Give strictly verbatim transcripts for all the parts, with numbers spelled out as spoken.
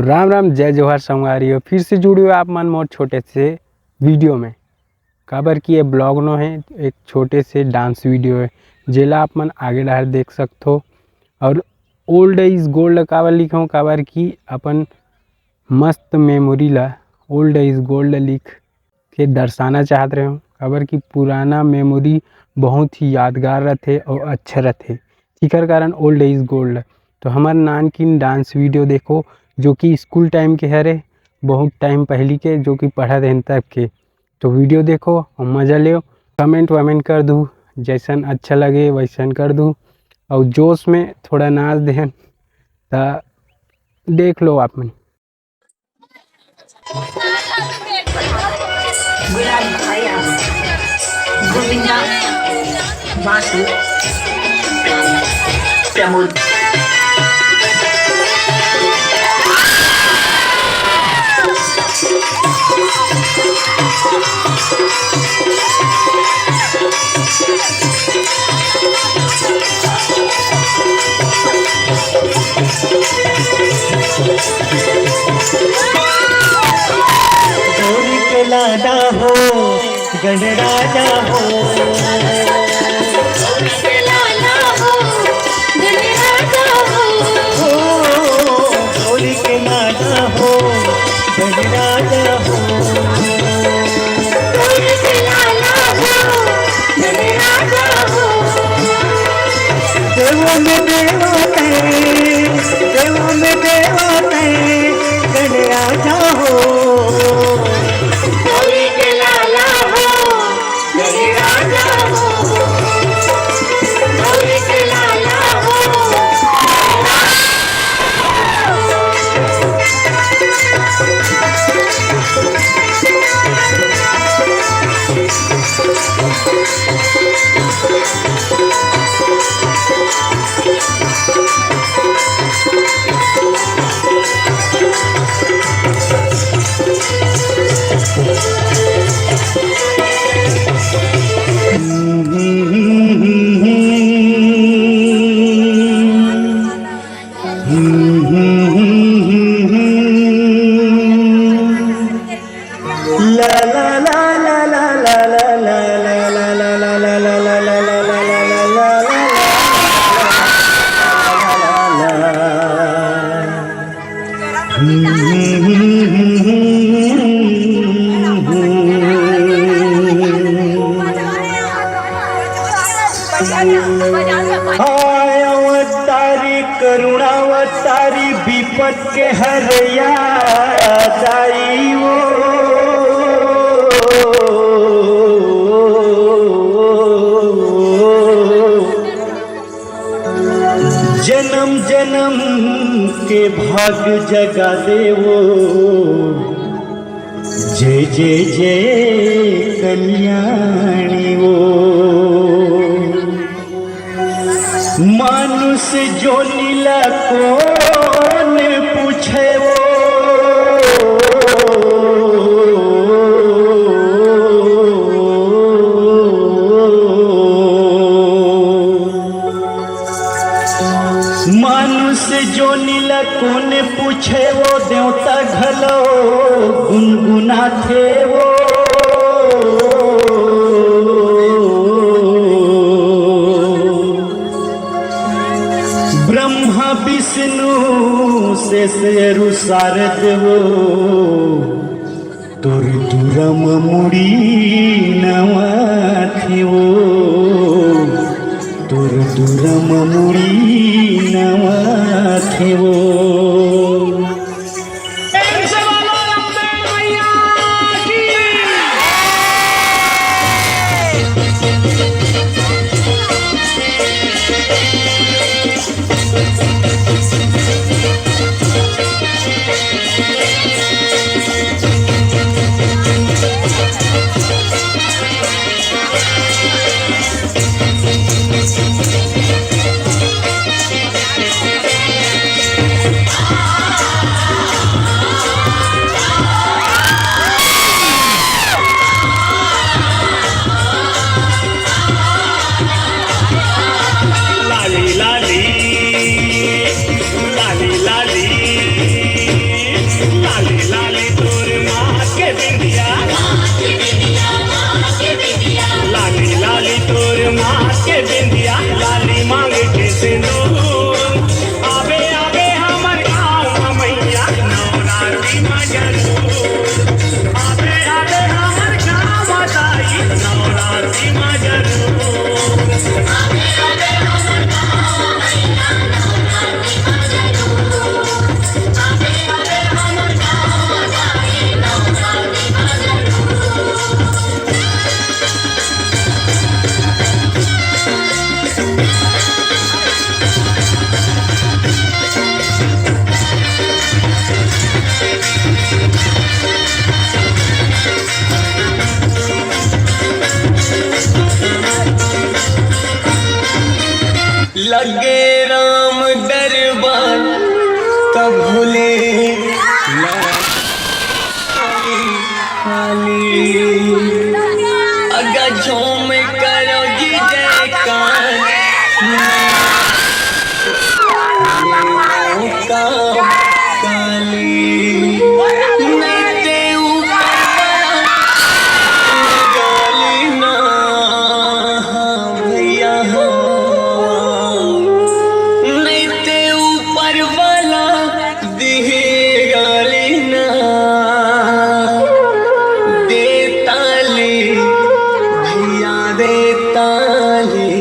राम राम, जय जोहार संगवारी हो। फिर से जुड़े हो आप मन मोर छोटे से वीडियो में। काबर कि ये ब्लॉग नो है, एक छोटे से डांस वीडियो है, जेला आप मन आगे डहर देख सकथो। और ओल्ड इज गोल्ड काबर लिखे हो? काबर कि अपन मस्त मेमोरी ला ओल्ड इज गोल्ड लिख के दर्शाना चाहत रहे हो, काबर कि पुराना मेमोरी बहुत ही यादगार रथे और अच्छा रथे। इकर कारण ओल्ड इज गोल्ड। तो हमर नानकिन डांस वीडियो देखो, जो कि स्कूल टाइम के हरे, बहुत टाइम पहली के, जो कि पढ़त रहेन तब के। तो वीडियो देखो और मजा लेओ। कमेंट वमेंट कर दू, जैसन अच्छा लगे वैसन कर दू। और जोश में थोड़ा नाच देहन, त देख लो आप मन। गोविंदा बासु प्रमोद। गौरी के लाडा हो, गणराजा हो। गौरी के लाला हो, गणराजा हो। हो, गौरी के लाडा हो, गणराजा हो। गौरी के लाला हो, गणराजा हो। देवों में देवा तैं, देवों में देवा तैं, गणराजा हो। गौरी के लाला हो, गणराजा हो। गौरी के लाला हो। हाय अवतारी करुणावतारी विपत के हरया दाई वो। जन्म जन्म के भाग जगा देवो। जय जय जय कल्याणी वो। मानुष जोनी ला कोन पूछे वो। मानुष जोनी ला कोन पूछे वो, देवता घलो गुनगुनाथे वो। ब्रह्मा विष्णु शेष अरु शारद वो। तोर दुरम मुड़ी नवाथे वो, तोर दुरम मुड़ी नवाथे वो। के बिंदिया, लाली मांग के सिंदूर। आबे, आबे हमर गाँव म मैया, नवरात्रि म जरूर। आबे, आबे हमर गाँव म दाई, नवरात्रि म जरूर। लगे राम दरबार तब भोले खाली। अगा झूम करो जी जयकार। का काली। नैते ऊपर वाला गाली ना, हाँ भैया हो। नैते ऊपर वाला दिही गाली ना। दे ताली भैया, दे ताली,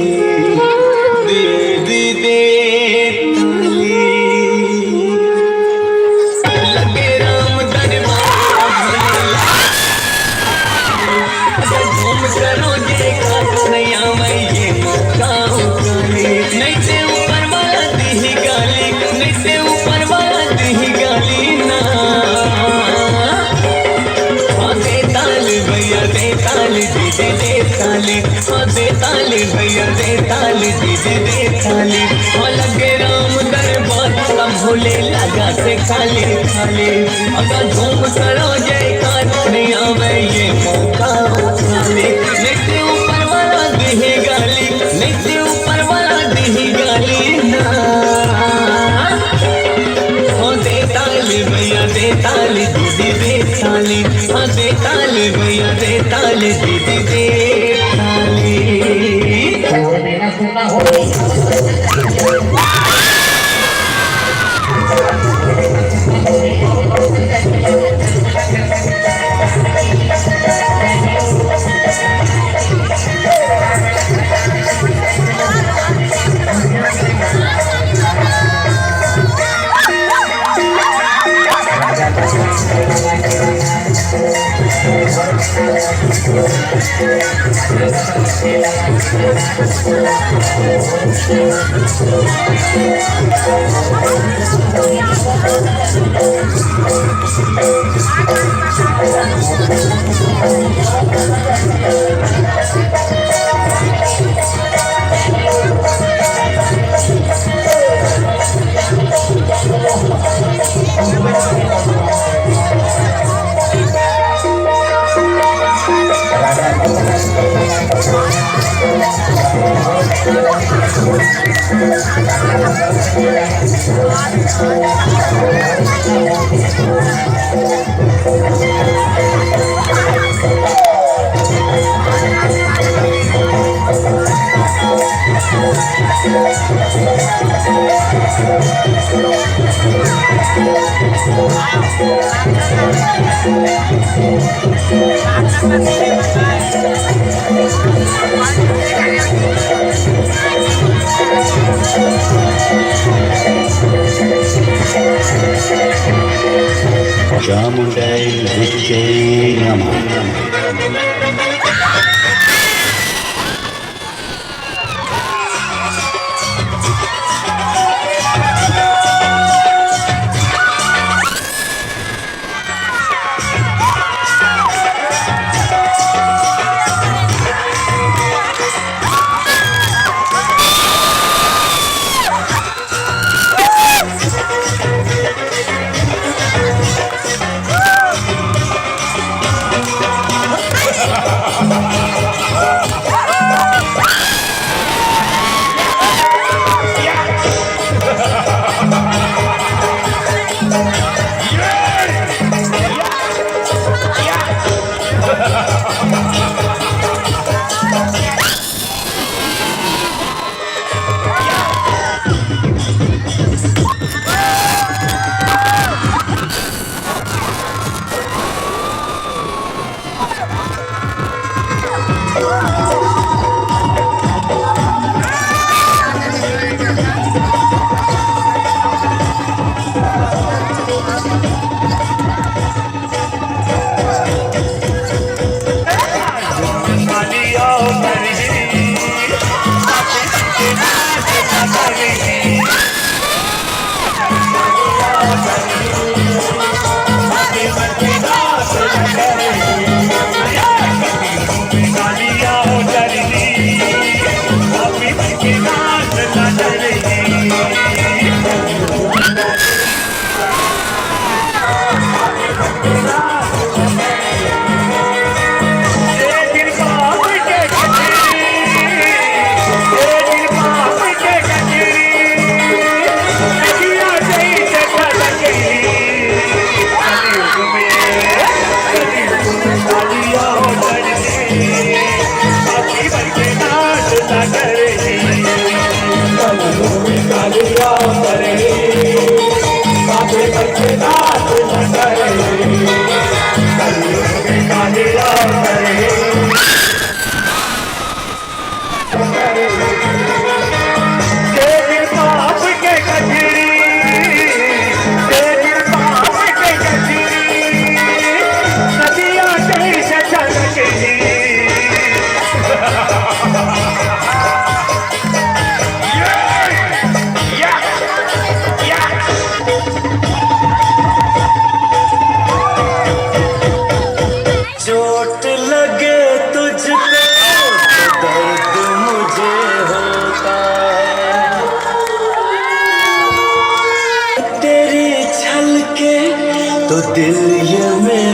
दे, दे, दे ताली। लगे राम दरबार घूम करो जे काज नैया मैये मौका उठाली। नैते ऊपर वाला दिही गाली, नैते ऊपर वाला दिही गाली ना। हाँ, दे ताली भैया, दे ताली, दीदी दे ताली। हाँ, दे ताली भैया, दे ताली, दीदी दे ताली। हाँ, लगे राम दरबार, तब भोले लगा से खाली, खाली। अगर झूम करो जयकार, नैया मैये मौका उठाली। नैते ऊपर वाला दिही गाली, नैते ऊपर वाला दिही गाली ना। हाँ, दे ताली भैया, दे ताली, दीदी दे ताली। हाँ, दे ताली भैया, दे ताली, दीदी दे ताली। चामुंडाई विद्यै नमः। चोट लगे तुझको तो दर्द मुझे होता है, तेरी छलके तो दिल ये मेरा